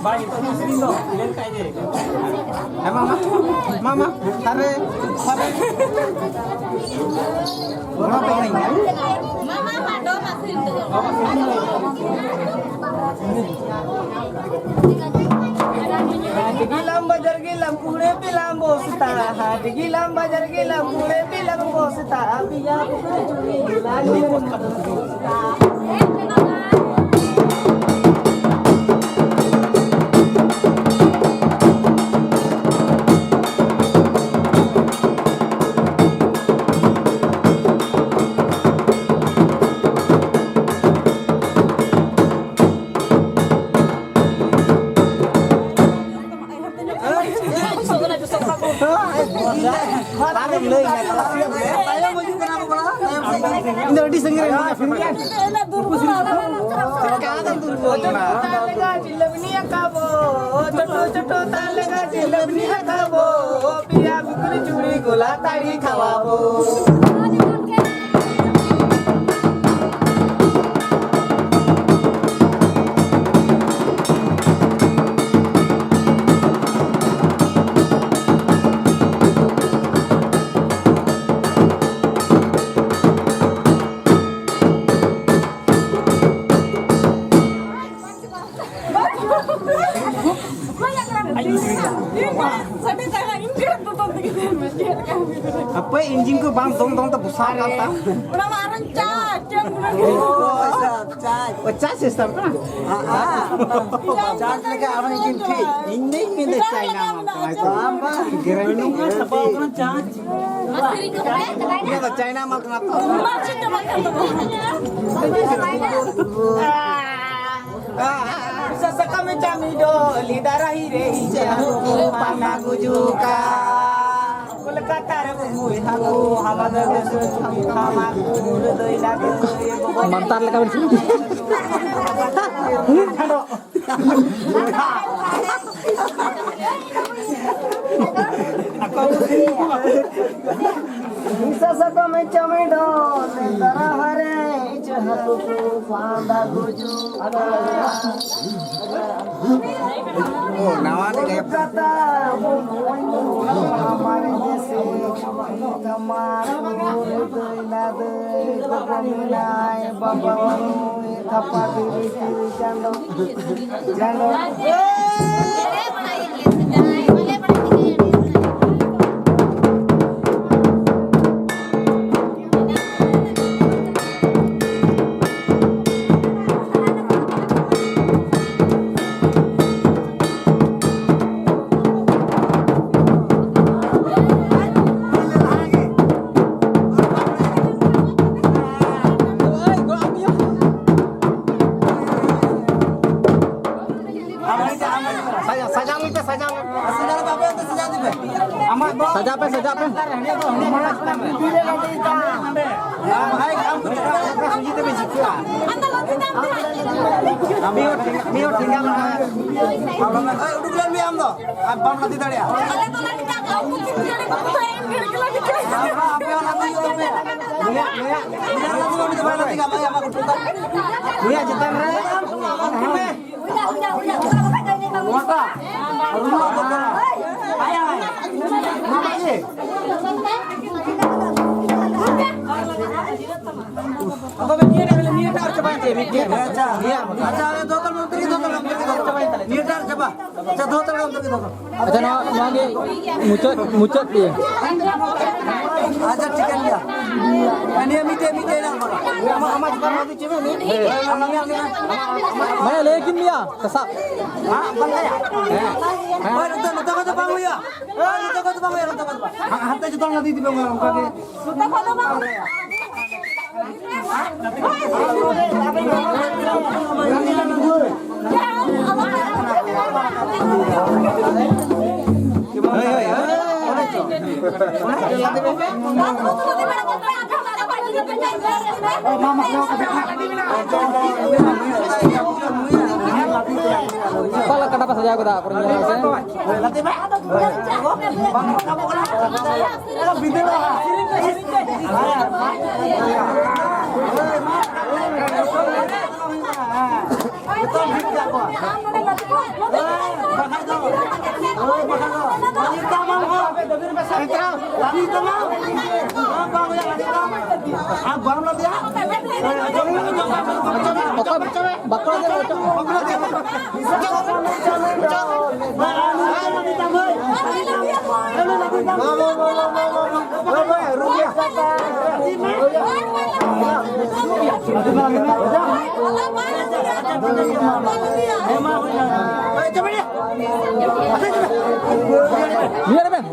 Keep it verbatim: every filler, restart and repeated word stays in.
ᱦᱮᱸ, ᱢᱟᱢᱟ, ᱢᱟᱢᱟ, ᱟᱨᱮ, ᱟᱨᱮ᱾ ᱱᱚᱣᱟ ᱯᱮ ᱮᱱᱮᱡ ᱜᱮᱭᱟ? ᱢᱟᱢᱟ, ᱢᱟ, ᱫᱚ ᱢᱟ, ᱥᱤᱨ ᱫᱚ᱾ ᱦᱟᱴ ᱜᱮᱞᱟᱢ ᱵᱟᱡᱟᱨ ᱜᱮᱞᱟᱢ ᱠᱩᱲᱮ ᱯᱮᱞᱟᱢ ᱵᱚᱥᱛᱟ, ᱦᱟᱴ ᱜᱮᱞᱟᱢ ᱵᱟᱡᱟᱨ ᱜᱮᱞᱟᱢ ᱠᱩᱲᱮ ᱯᱮᱞᱟᱢ ᱵᱚᱥᱛᱟ, ᱟᱯᱮᱭᱟ ᱯᱩᱠᱷᱨᱤ ᱪᱩᱲᱤ ᱜᱮᱞᱟᱝ ᱵᱚᱥᱛᱟ᱾ ᱤᱧ ᱫᱚ ᱟᱹᱰᱤ ᱥᱟᱺᱜᱤᱧ ᱨᱮ ᱢᱮᱱᱟᱜ ᱯᱮᱭᱟ᱾ ᱪᱮᱫ ᱞᱮᱠᱟ ᱟᱫᱚᱢ ᱫᱩᱨᱵᱚᱞ ᱠᱟᱱᱟ? ᱡᱤᱞᱟᱹᱯᱤ ᱟᱸᱠᱟᱵᱚ, ᱪᱷᱳᱴᱳ ᱪᱷᱳᱴᱳ ᱛᱟᱞᱮ ᱜᱟ ᱡᱤᱞᱟᱹᱯᱤ ᱟᱸᱠᱟᱵᱚ, ᱯᱮᱭᱟ ᱵᱩᱠᱲᱤ ᱪᱩᱲᱤ ᱜᱳᱞᱟ ᱛᱟᱲᱤ ᱠᱷᱟᱣᱟᱵᱚ᱾ ᱦᱟᱯᱮ, engine ᱠᱚ ᱵᱟᱝ ᱫᱚᱝ ᱫᱚᱝ ᱛᱮ ᱵᱚᱥᱟᱜ ᱠᱟᱱ ᱛᱟᱢ᱾ ᱚᱱᱟ ᱢᱟ ᱟᱨᱚᱧ ᱪᱟᱪ, ᱪᱮᱫ ᱮᱢ ᱜᱩᱱᱟᱹ ᱠᱮᱫᱟ? ᱚ, ᱟᱪᱪᱷᱟ, ᱪᱟᱪ᱾ ᱚ, ᱪᱟᱪ system ᱠᱟᱱᱟ? ᱦᱮᱸ, ᱦᱮᱸ᱾ ᱪᱟᱪ ᱞᱮᱠᱟ ᱟᱨᱦᱚᱸ engine ᱴᱷᱤᱠ᱾ ᱤᱧ ᱫᱚᱧ ᱢᱮᱱᱫᱟ ᱪᱟᱭᱱᱟ ᱢᱟᱞ ᱠᱟᱱᱟ᱾ ᱵᱟᱝ, ᱵᱟᱝ᱾ Guarantee, guarantee᱾ ᱤᱧᱟᱹᱜ ᱫᱚ ᱪᱟᱭᱱᱟ ᱢᱟᱞ ᱠᱟᱱᱟ ᱛᱚ᱾ ᱥᱟᱥᱟᱠᱟᱢ ᱪᱟᱢᱤ ᱰᱚᱞᱤ ᱫᱟᱨᱟᱦᱤ ᱨᱮ ᱤᱧ ᱯᱟᱱᱟ ᱜᱩᱡᱩᱠᱟ᱾ ᱠᱳᱞᱠᱟᱛᱟ ᱨᱮ ᱵᱩᱵᱩᱭ ᱦᱟᱹᱠᱩ, ᱦᱟᱢᱟᱫ ᱨᱮ ᱥᱩᱨ ᱪᱩᱠᱤ ᱠᱷᱟᱢᱟ ᱠᱩ, ᱨᱮ ᱫᱚᱭ ᱞᱟᱜᱮ ᱜᱚᱜᱚ᱾ ᱢᱟᱱᱛᱟᱨ ᱞᱮᱠᱟ ᱵᱮᱱ ᱥᱮᱨᱮᱧ᱾ ᱥᱟᱥᱟᱠᱟᱢ ᱪᱟᱢᱤ ᱰᱚᱞᱤ ᱫᱟᱨᱟᱦᱤ ᱨᱮ ᱱᱟᱣᱟ ᱜᱮ᱾ ᱥᱟᱡᱟᱣ ᱞᱮᱯᱮ, ᱥᱟᱡᱟᱣ ᱞᱮᱯᱮ᱾ ᱟᱢᱟᱜ ᱫᱚ ᱥᱟᱡᱟᱣ ᱯᱮ, ᱥᱟᱡᱟᱣ ᱯᱮ᱾ ᱟᱢ ᱦᱟᱸᱜ ᱟᱢ ᱠᱚ ᱪᱮᱫ ᱞᱮᱠᱟ ᱥᱩᱡᱤ ᱛᱮᱯᱮ ᱡᱤᱛᱟᱹᱜᱼᱟ? ᱢᱤᱫ ᱦᱚᱲ ᱴᱷᱮᱸᱜᱟ, ᱢᱤᱫ ᱦᱚᱲ ᱴᱷᱮᱸᱜᱟ ᱢᱮᱱᱟᱜᱼᱟ᱾ ᱮᱭ, ᱩᱰᱩᱠ ᱞᱮᱱ ᱢᱮ ᱟᱢ ᱫᱚ, ᱟᱨ ᱵᱟᱢ ᱞᱟᱫᱮ ᱫᱟᱲᱮᱭᱟᱜᱼᱟ᱾ ᱟᱯᱮ ᱦᱚᱸ ᱞᱟᱫᱮ ᱦᱩᱭᱩᱜ ᱛᱟᱯᱮᱭᱟ᱾ ᱱᱩᱭᱟᱜ, ᱱᱩᱭᱟᱜ, ᱱᱩᱭᱟᱜ ᱞᱟᱫᱮ ᱩᱱᱤ ᱫᱚ ᱵᱟᱭ ᱞᱟᱫᱮ ᱠᱟᱜᱼᱟ, ᱟᱢᱟᱜ ᱠᱚ ᱴᱷᱮᱸᱜᱟ᱾ ᱱᱩᱭᱟᱜ ᱪᱮᱛᱟᱱ ᱨᱮ᱾ ᱱᱚᱣᱟᱴᱟᱜ? ᱱᱚᱣᱟ ᱫᱚ ᱵᱟᱝ᱾ ᱱᱚᱣᱟ ᱫᱚ ᱪᱮᱫ? ᱟᱫᱚ ᱱᱤᱭᱟᱹᱴᱟᱜ, ᱱᱤᱭᱟᱹᱴᱟᱜ ᱟᱨ ᱪᱟᱵᱟᱭᱮᱱ ᱛᱟᱭᱟ, ᱢᱤᱫᱴᱮᱱ᱾ ᱟᱪᱪᱷᱟ, ᱟᱪᱪᱷᱟ, ᱟᱞᱮ ᱫᱚ ᱛᱟᱦᱞᱮ ᱱᱚᱛᱮ ᱨᱮᱜᱮ ᱫᱚᱦᱚ ᱠᱟᱜ ᱢᱮ, ᱱᱚᱛᱮ ᱨᱮᱜᱮ ᱫᱚᱦᱚ ᱠᱟᱜ ᱢᱮ᱾ ᱱᱤᱭᱟᱹᱴᱟᱜ ᱟᱨ ᱪᱟᱵᱟ᱾ ᱟᱪᱪᱷᱟ, ᱫᱚᱦᱚ ᱛᱟᱲᱟᱢ ᱛᱮᱜᱮ ᱫᱚᱦᱚ᱾ ᱟᱪᱪᱷᱟ, ᱱᱚᱣᱟ, ᱱᱚᱣᱟ ᱜᱮ ᱢᱩᱪᱟᱹᱫ, ᱢᱩᱪᱟᱹᱫ ᱜᱮ᱾ ᱟᱪᱪᱷᱟ, ᱴᱷᱤᱠᱟᱹᱱ ᱜᱮᱭᱟ᱾ ᱱᱤᱭᱟᱹ ᱢᱤᱫᱴᱮᱡ, ᱢᱤᱫᱴᱮᱡ ᱦᱮᱱᱟᱜ ᱠᱚᱣᱟ᱾ ᱟᱢᱟᱜ, ᱟᱢᱟᱜ ᱪᱮᱛᱟᱱ ᱨᱮ ᱪᱮᱫ ᱢᱮᱱᱟᱜ? ᱦᱮᱸ, ᱟᱢᱟᱜ ᱧᱮᱞ ᱠᱮᱫᱟ? ᱵᱟᱭ ᱞᱟᱹᱭ ᱠᱤᱱ ᱜᱮᱭᱟ, ᱠᱟᱥᱟ᱾ ᱦᱮᱸ, ᱵᱟᱝ ᱞᱟᱹᱭᱟ᱾ ᱦᱮᱸ᱾ ᱦᱳᱭ, ᱱᱚᱛᱮ, ᱱᱚᱛᱮ ᱠᱷᱚᱱ ᱫᱚ ᱵᱟᱝ ᱦᱩᱭᱩᱜᱼᱟ᱾ ᱦᱳᱭ, ᱱᱚᱛᱮ ᱠᱷᱚᱱ ᱫᱚ ᱵᱟᱝ ᱦᱩᱭᱩᱜᱼᱟ, ᱱᱚᱛᱮ ᱠᱷᱚᱱ ᱫᱚ ᱵᱟᱝ᱾ ᱦᱟ-, ᱦᱟᱱᱛᱮ ᱡᱚᱛᱚ ᱦᱚᱲ ᱞᱟᱫᱮ ᱤᱫᱤ ᱯᱮ, ᱚᱱᱠᱟ ᱜᱮ᱾ ᱱᱚᱛᱮ ᱠᱷᱚᱱ ᱫᱚ ᱵᱟᱝ ᱦᱩᱭᱩᱜᱼᱟ᱾ ᱚᱠᱟ ᱞᱮᱠᱟ ᱠᱟᱴᱟ ᱯᱮ ᱥᱟᱡᱟᱣ ᱠᱮᱫᱟ? ᱯᱩᱨᱟᱹ ᱧᱮᱞ ᱢᱮᱥᱮ᱾ ᱚᱠᱚᱭ ᱵᱟᱠᱚ ᱞᱟᱫᱮᱭᱟ? ᱱᱤᱭᱟᱹ ᱨᱮᱵᱮᱱ᱾